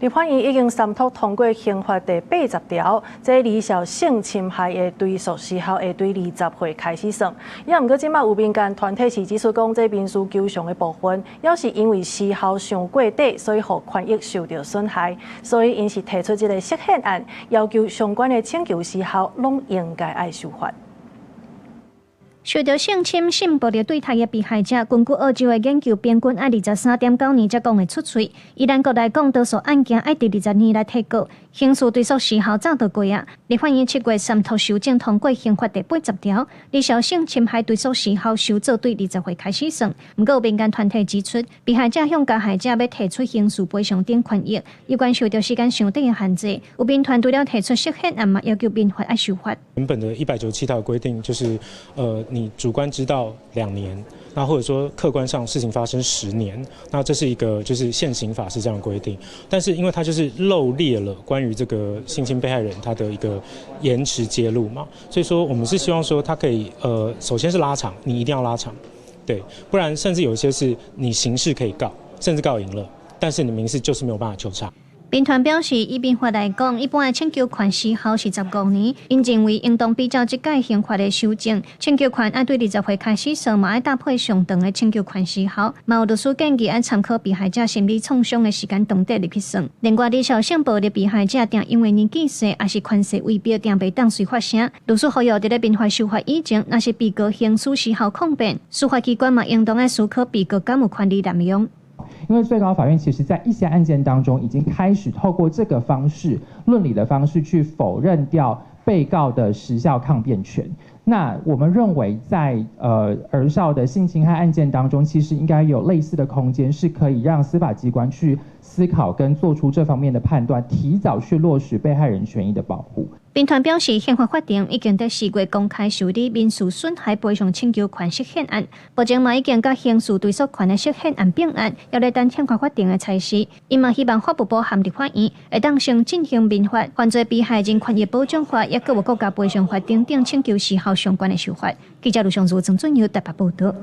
立法院已經三讀通過刑法第八十條，這兒少性侵害的追訴時效會對二十歲開始算。也毋過，這馬有民間團體是指出講，這民事求償的部分，猶是因為時效傷過短，所以予權益受著損害，所以𪜶是提出這个釋憲案，要求相關的請求時效攏應該愛修法。受著性侵、性暴力對待的被害者，根據澳洲的研究，平均愛23.9年才講會出喙。以咱國來講，多數案件愛佇二十年來提告，刑事追訴時效早就過啊。立法院7月三讀修正通過刑法第八十條，兒少性侵害追訴時效修做對二十歲開始算。毋過有民間團體指出，被害者向加害者欲提出刑事賠償等權益，猶原受著時間傷短的限制。有民團除了提出釋憲案嘛，要求民法愛修法。原本的197條規定就是，你主觀知道2年，那或者說客觀上事情發生10年，那這是一個就是現行法是這樣規定，但是因為它就是漏列了關於這個性侵被害人他的一個延遲揭露嘛，所以說我們是希望說他可以首先是拉長，你一定要拉長，對，不然甚至有些是你刑事可以告，甚至告贏了，但是你民事就是沒有辦法求償。民團表示，以民法來講，一般的請求權時效是15年，𪜶認為應當比照這屆刑法的修正，請求權愛對二十歲開始算，嘛愛搭配上長的請求權時效。嘛有律師建議愛參考被害者心理創傷的時間長短入去算。另外，兒少性暴力被害者定因為年紀細，抑是權勢威逼，定袂當隨發聲。律師呼籲佇咧民法修法以前，若是被告刑事時效抗辯，司法機關嘛應當愛思考被告敢有權利濫用。因為最高法院其實在一些案件當中，已經開始透過這個方式、論理的方式去否認掉被告的時效抗辯權。那我們認為在兒少的性侵害案件當中，其實應該有類似的空間，是可以讓司法機關去思考跟做出這方面的判斷，提早去落實被害人權益的保護。民團表示，憲法法庭已經佇4月公開受理民事損害賠償請求權釋憲案，目前嘛已經佮刑事追訴權的釋憲案並案，猶咧等憲法法庭的裁示。𪜶嘛希望法務部和立法院會當先進行民法犯罪被害人權益保障法，抑閣有國家賠償法等等請求時效相關的修法。記者盧尚如、曾俊佑台北報導。